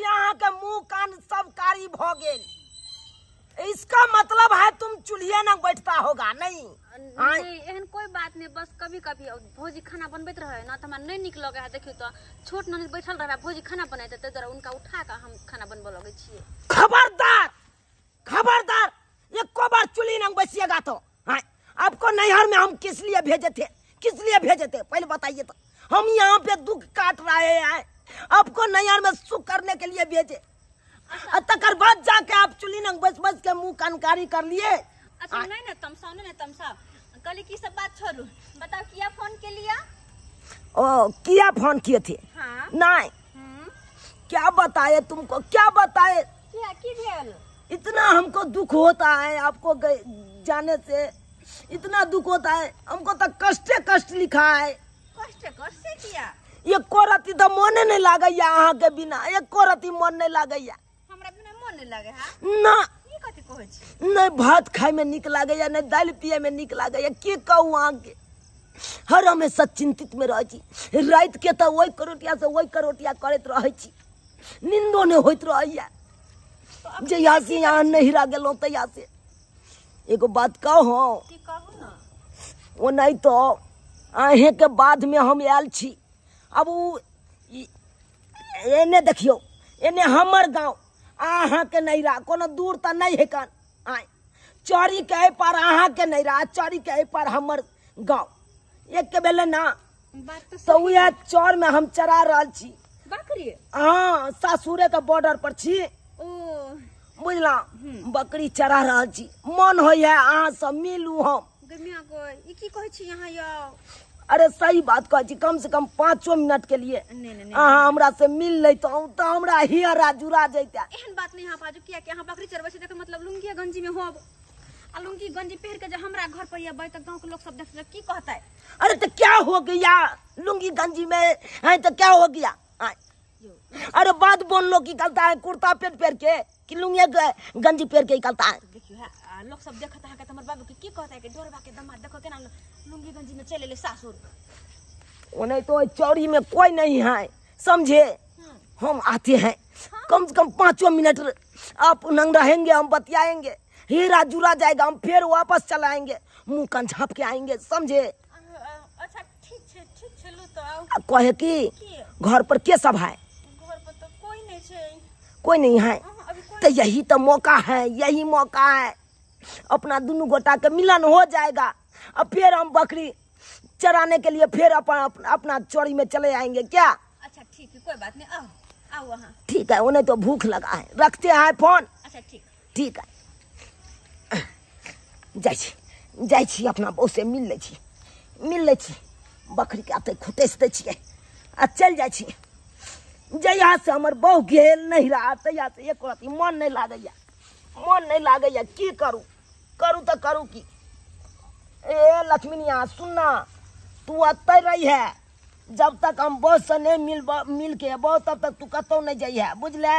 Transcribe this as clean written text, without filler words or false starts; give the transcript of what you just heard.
अहाँ के मुंह कान सब कारी भ गेल। इसका मतलब है तुम चूल्हे ना बैठता होगा। नहीं नहीं, एहन कोई बात नहीं, बस कभी कभी भौजी खाना बनबैत रहे ना त हमरा नहीं नीक लगे है। देखियो तो छोट ननद बैठल रहे, भौजी खाना बनाते ताहि दुआरे उनका उठा के हम खाना बनबऽ लगै छियै। खबरदार खबरदार, एको बार चूल्ही ना बैसिएगा तो। हाँ, आपको नैहर में हम किस लिए भेजे थे, किस लिए भेजे थे पहले बताइए तो। हम यहाँ पे दुख काट रहे हैं, आपको नैहर में सुख करने के लिए भेजे, तकर बाद जाके आप चूल्ही नंग बस बस के मुंह कनकारी कर लिए। अच्छा नहीं ना तमसाओ, नहीं ना तमसाओ, कहली की सब बात छोड़ू, बताओ किया फोन के लिया? ओ किया फोन किए थे? हाँ। नहीं क्या बताए तुमको, क्या बताए, क्या की भेल? इतना हमको दुख होता है आपको जाने से, इतना दुख होता है हमको, तो कष्टे कष्ट लिखा है। कष्ट कष्ट से किया? एको रति तो मोने नहीं लागैया अहाँ के बिना, एको रति मन नहीं लागैया। हमरा बिना मन नहीं लागे है ना? ई कथि कहै छी? नहीं भात खाए में निक लागैया, नहीं दालि पिए में निक लागैया, की कहू अहाँ के। हर हमेशा चिंतित में रहै छी, राति के तो ओहि करोटिया से ओहि करोटिया करैत रहै छी, निंदो नहीं होइत रहैया। जहिया से यहाँ नहिरा गेलहुँ तहिया से एगो बात कहू? की कहू ना। ओ नहीं तो अहें के बाद में हम आयल छी। अब उ एने देखियो, एने हमर गाँव अहाँ के नैहरा कोनो दूर तऽ नहीं है कान। आय चौरी के एहि पार अहाँ के नैहरा, चौरी के एहि पार हमर गाँव, एक के भेलै ना। बात तो वएह चौर में हम चरा रहल छी बकरी। हाँ, सासुरे के बॉर्डर पर छी। ओ बुझला, बकरी चरा रहल छी। मन होइया अहाँ से मिलू हम। गमिया को ई की कहै छी अहाँ यौ? अरे सही बात कहै छी, कम से कम 5 मिनट के लिए अहाँ हमरा से मिल लेतहुँ तऽ हमरा हियरा जुड़ा जैते। एहन बात नहीं अहाँ बाजू, किया कि अहाँ बकरी चरबै छी तकर मतलब लुंगी गंजी में होब, आ लुंगी गंजी पहिर के जे हमरा घर पर अबै तऽ गाँव के लोग सब देख की कहतै? अरे तो क्या हो गया लुंगी गंजी में है तो क्या हो गया? अरे बात बोल लो की निकलता है कुर्ता पेंट पहन के कि लुंगी गंजी पहन के निकलता है? देखियो लोग सब देखत है हमर बाबू के की कहता है कि डोरबा के दमाद देखो केना लुंगी गंजी में चले ले सासुर। वो नहीं तो चौरी में कोई नहीं है समझे। हम आते हैं, कम से कम 5 मिनट आप नंग रहेंगे, हम बतियाएंगे, हीरा जुड़ा जाएगा, हम फिर वापस चलाएंगे, मुंह कान झाँप के आएंगे समझे। अच्छा ठीक छे, ठीक छे, लो तो आओ। कहे कि घर पर के सब है? घर पर तो कोई नहीं छे। कोई नहीं है तो यही तो मौका है, यही मौका है, अपना दोनों गोटा के मिलन हो जाएगा। अब फिर हम बकरी चराने के लिए फिर अपना चौरी में चले आएंगे क्या? अच्छा ठीक है, कोई बात नहीं, आओ आओ वहाँ। ठीक है, उन्हें तो भूख लगा है, रखते हैं फोन। अच्छा ठीक ठीक है, जाइ छी, जाइ छी अपना बहू से मिल लै छी, मिल लै छी, बकरी के आते खुटैस दै छियै आ चलि जाइ छी। जहिया से हमर बहू गेल नहिरा तहिया से एक रति मन नहीं लागैया, मन नहीं लागैया। की करू, करू तऽ करू की। ए लक्ष्मीनिया सुनना, तू अतै रही है जब तक हम बहू से नहीं मिल के अबौ तब तक तू कतौ नहीं जाइ है, बुझले?